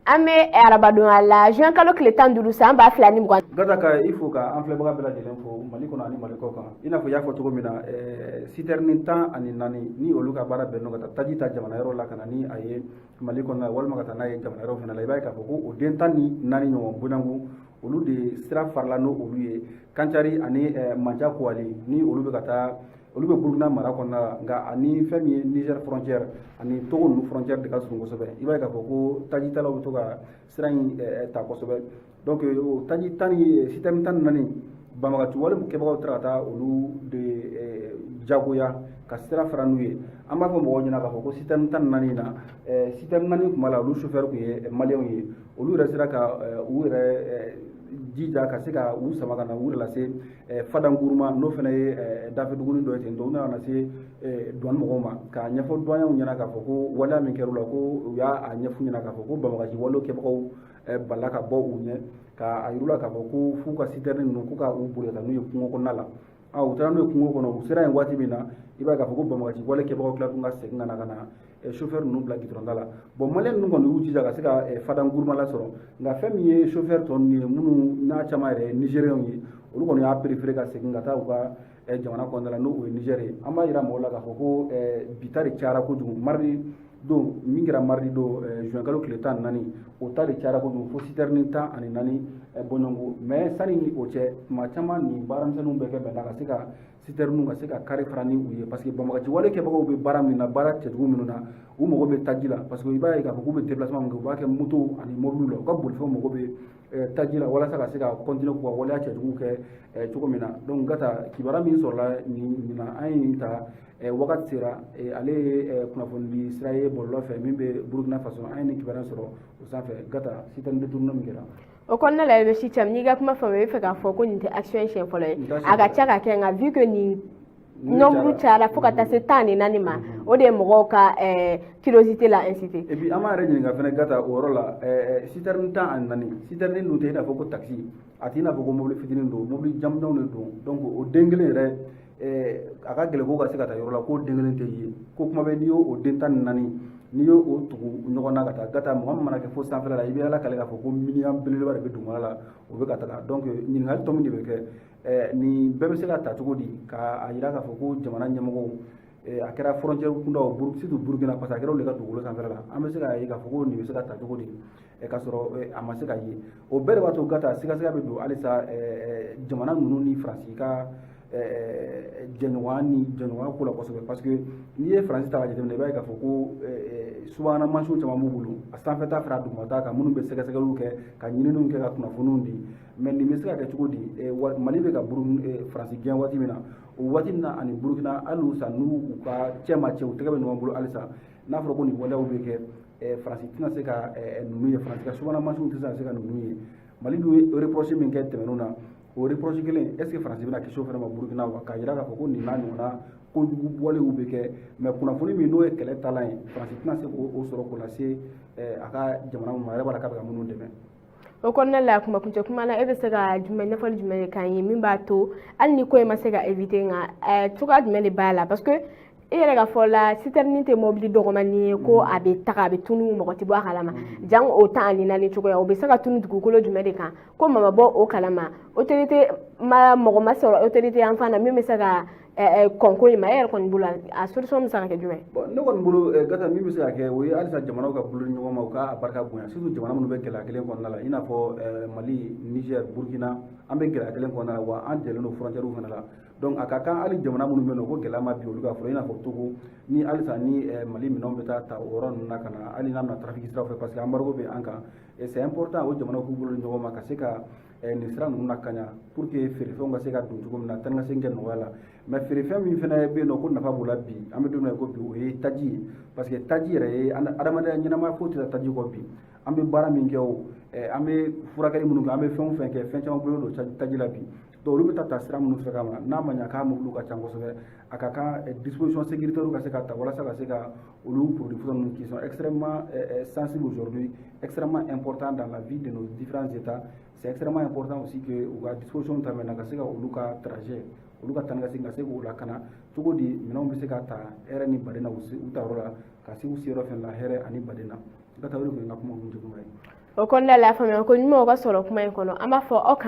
An bɛ arabadon la, juin kalo tile 15, san 2020. Gata, ka i fo, ka an filɛbaga bɛɛ lajɛlen fo Mali kɔnɔ ani Mali kɔ kan. I n'a fɔ i y'a fɔ cogo min na, citerne 14, ni olu ka baara bɛnnen ka taa taji ta jamana yɔrɔ la ka na ni a ye Mali kɔnɔ, walima ka taa n'a ye jamana yɔrɔ fana la, i b'a ye k'a fɔ ko o den 14 ɲɔgɔn bonyanko, olu de sira farala n'o olu ye Kancari ani Manca Kuwali, ni olu bɛ ka taa, olu bɛ Burukina mara kɔnɔna la. Nka ani fɛn min ye Niger frontière ani Togo ninnu frontière de ka surun kosɛbɛ. I b'a ye k'a fɔ ko tajitalaw bɛ to ka sira in ta kosɛbɛ. Donc o taji tan ni citerne 14, banbagaci wale kɛbagaw taara ka taa olu de jagoya ka sira fara n'u ye. An b'a fɔ mɔgɔw ɲɛna k'a fɔ ko citerne 14 na, citerne naani tun b'a la, olu chauffeur tun ye maliyɛnw ye. Olu yɛrɛ sera ka u yɛrɛ jija ka se ka u sama ka na u yɛrɛ lase Fadanguruma, n'o fana ye dafɛ duguni dɔ ye ten. Donc u nana se douane mɔgɔw ma k'a ɲɛfɔ douaniers ɲɛna k'a fɔ ko waleya min kɛra u la, ko u y'a ɲɛf'u ɲɛna k'a fɔ ko banbagaci wale kɛbagaw balila ka bɔ u ɲɛ, k'a yir'u la k'a fɔ ko f'u ka citerne ninnu ko ka u boli ka taa n'u ye kungo kɔnɔna la. U taara n'u ye kungo kɔnɔ. U sera yen waati min na, i b'a ye k'a fɔ ko banbagaci wale kɛbagaw tila tun ka segin ka na ka na chauffeur ninnu bila goudron da la. Bon, maliyɛn ninnu kɔni y'u jija ka se ka Fadanguruma lasɔrɔ, nka fɛn min ye chauffeur tɔ ninnu ye, minnu n'a caman yɛrɛ ye nigériens ye, olu kɔni y'a préféré ka segin ka taa u ka jamana kɔnɔna la, n'o o ye Niger ye. An b'a yira mɔgɔw la k'a fɔ ko bi ta de cayara kojugu. Mardi don min kɛra, mardi don, juin kalo tile 14, o ta de cayara kojugu fo citerne 14 bɔɲɔgɔnko. Mais sani o cɛ, tuma caman nin baaramisɛnninw bɛɛ kɛ bɛnna ka se ka citerne ka se ka kari fara ni u ye, parce que banbagaci wale kɛbagaw bɛ baara min na, baara cɛjugu minnu na, u mago bɛ taji la, parce que i b'a ye k'a fɔ k'u bɛ déplacement min kɛ, u b'a kɛ moto ani mobili la, u ka bolifɛnw mago bɛ taji la walasa ka se ka continuer k'u ka waleya cɛjugu kɛ cogo min na. Donc Gata, kibaruya min sɔrɔla nin na, an ye nin ta wagati sera, ale ye kunnafoni sira ye bɔlɔlɔ fɛ min bɛ Burukina Faso. An ye nin kibaruya sɔrɔ o sanfɛ. Gata, citerne détourné min kɛra. O kɔnɔna la, i bɛ si caman n'i ka kuma faamu, i bɛ fɛ k'a fɔ ko nin tɛ action siɲɛ fɔlɔ ye, a ka ca ka kɛ. Nka vu que nin nombre cayara fo ka taa se 14 ma, o de ye mɔgɔw ka curiosité la incité. Et puis an b'a yɛrɛ ɲininka fɛnɛ, Gata, o yɔrɔ la, citerne 14, citerne dun tɛ i n'a fɔ ko taxi, a t'i n'a fɔ ko mobili fitinin don, mobili jamujanw de don. Donc o den kelen yɛrɛ, a ka gɛlɛn ko ka se ka taa yɔrɔ la k'o den kelen tɛ ye. Ko kuma bɛ, n'i y'o o den 14, n'i y'o o tugu ɲɔgɔn na ka taa, Gata, mɔgɔ min mana kɛ fo sanfɛla la, i bɛ Ala kale k'a fɔ ko miliyɔn belebeleba de bɛ dugumala la, o bɛ ka taga. Donc ɲininkali tɔ min de bɛ kɛ, nin bɛɛ bɛ se ka ta cogo di k'a yira k'a fɔ ko jamana ɲɛmɔgɔw, a kɛra frontière kunda o, surtout Burukina, parce que a kɛra olu de ka dugukolo sanfɛla la, an bɛ se k'a ye k'a fɔ ko nin bɛ se ka ta cogo di k'a sɔrɔ a ma se ka ye? O bɛɛ de b'a to, Gata, sigasiga bɛ don halisa jamana ninnu ni Faransi ka jɛɲɔgɔnya ni jɛɲɔgɔnya ko la kosɛbɛ, parce que n'i ye Faransi ta k'a jateminɛ, i b'a ye k'a fɔ ko subahana mansinw caman b'u bolo, a sanfɛta fara a dugumata kan, minnu bɛ sɛgɛsɛgɛliw kɛ, ka ɲininiw kɛ, ka kunnafoniw di. Mais nin bɛ se ka kɛ cogo di? Mali bɛ ka Faransi gɛn waati min na, o waati min na ani Burukina hali sa n'u u ka cɛ ma cɛ, u tɛgɛ bɛ ɲɔgɔn bolo halisa. N'a fɔra ko nin waleyaw bɛ kɛ, Faransi tɛna se ka ninnu ye, Faransi ka subahana mansinw tɛ se ka ninnu ye. Mali dun ye reproche min kɛ tɛmɛnenw na, o reproche kelen, est ce que Faransi bɛna kisi o fana ma Burukina wa, k'a jira k'a fɔ ko nin n'a ɲɔgɔnna kojugu walew bɛ kɛ? Mais kunnafoni min n'o ye kɛlɛ taalan ye, Faransi tɛna se k'o sɔrɔ k'o lase a ka jamana ma, a yɛrɛ b'a la k'a bɛ ka minnu dɛmɛ. O kɔnɔna la, kuma kuncɛ kuma la, e bɛ se ka jumɛn, ɲɛfɔli jumɛn de k'an ye min b'a to hali ni ko in ma se ka éviter, nka cogoya jumɛn de b'a la? Parce que e yɛrɛ ka fɔ la, citerne tɛ mobili dɔgɔmani ye ko a bɛ taga, a bɛ tunu, mɔgɔ tɛ bɔ a kalama. Jan o 14 cogoya, o bɛ se ka tunu dugukolo jumɛn de kan ko mama bɔ o kalama? Autorité ma, mɔgɔ ma sɔrɔ autorité yan fan na min bɛ se ka kɔn ko in ma. E yɛrɛ kɔni bolo, a solution bɛ se ka kɛ jumɛn? Bon, ne kɔni bolo, Gata, min bɛ se ka kɛ, o ye halisa jamanaw ka bolo di ɲɔgɔn ma, u ka barika bonya, surtout jamana minnu bɛ gɛlɛya kelen kɔnɔna la, i n'a fɔ Mali, Niger, Burkina. An bɛ gɛlɛya kelen kɔnɔna la, wa an jɛlen don frontière fana la. Donc a ka kan hali jamana minnu bɛ yen nɔ ko gɛlɛya ma bin olu kan fɔlɔ, i n'a fɔ Togo, ni halisa ni Mali minɛnw bɛ taa ta o yɔrɔ ninnu na ka na, hali n'a bɛna trafic siraw fɛ, parce que embargo bɛ an kan, et c'est important o jamanaw k'u bolo di ɲɔgɔn ma ka se ka nin sira ninnu lakana pour que feerefɛnw ka se ka don cogo min na, taa ni ka segin kɛ nɔgɔya la. Mais feerefɛn min fana bɛ yen nɔ ko nafa b'o la bi, an bɛ don min na ko bi, o ye taji ye, parce que taji yɛrɛ ye adamadenya ɲɛnamaya foyi tɛ taa taji kɔ bi. An bɛ baara min kɛ, o an bɛ furakɛli minnu kɛ, an bɛ fɛn o fɛn kɛ, fɛn caman bolo don taji la bi. Donc olu bɛ taa ta sira minnu fɛ ka ma, n'a ma ɲɛ k'a mobiliw ka ca kosɛbɛ, a ka kan disposition sécuritaire ka se ka ta walasa ka se ka olu produits ninnu qui sont extrêmement sensibles aujourd'hui, extrêmement importants dans la vie de nos différents États, c'est extrêmement important aussi que u ka disposition ta maintenant ka se ka olu ka trajet, olu ka taa ni ka segin, ka se k'u lakana cogo di, minɛnw bɛ se ka ta hɛrɛ ni baden na u ta yɔrɔ la, ka se u seyɔrɔ fɛnɛ la hɛrɛ ani baden na. N ka taa, o de tun ye n ka kuma kuncɛ kuma ye. O kɔnɔna la, faamuya ko ɲuman o ka sɔrɔ kuma in kɔnɔ. An b'a fɔ aw kan.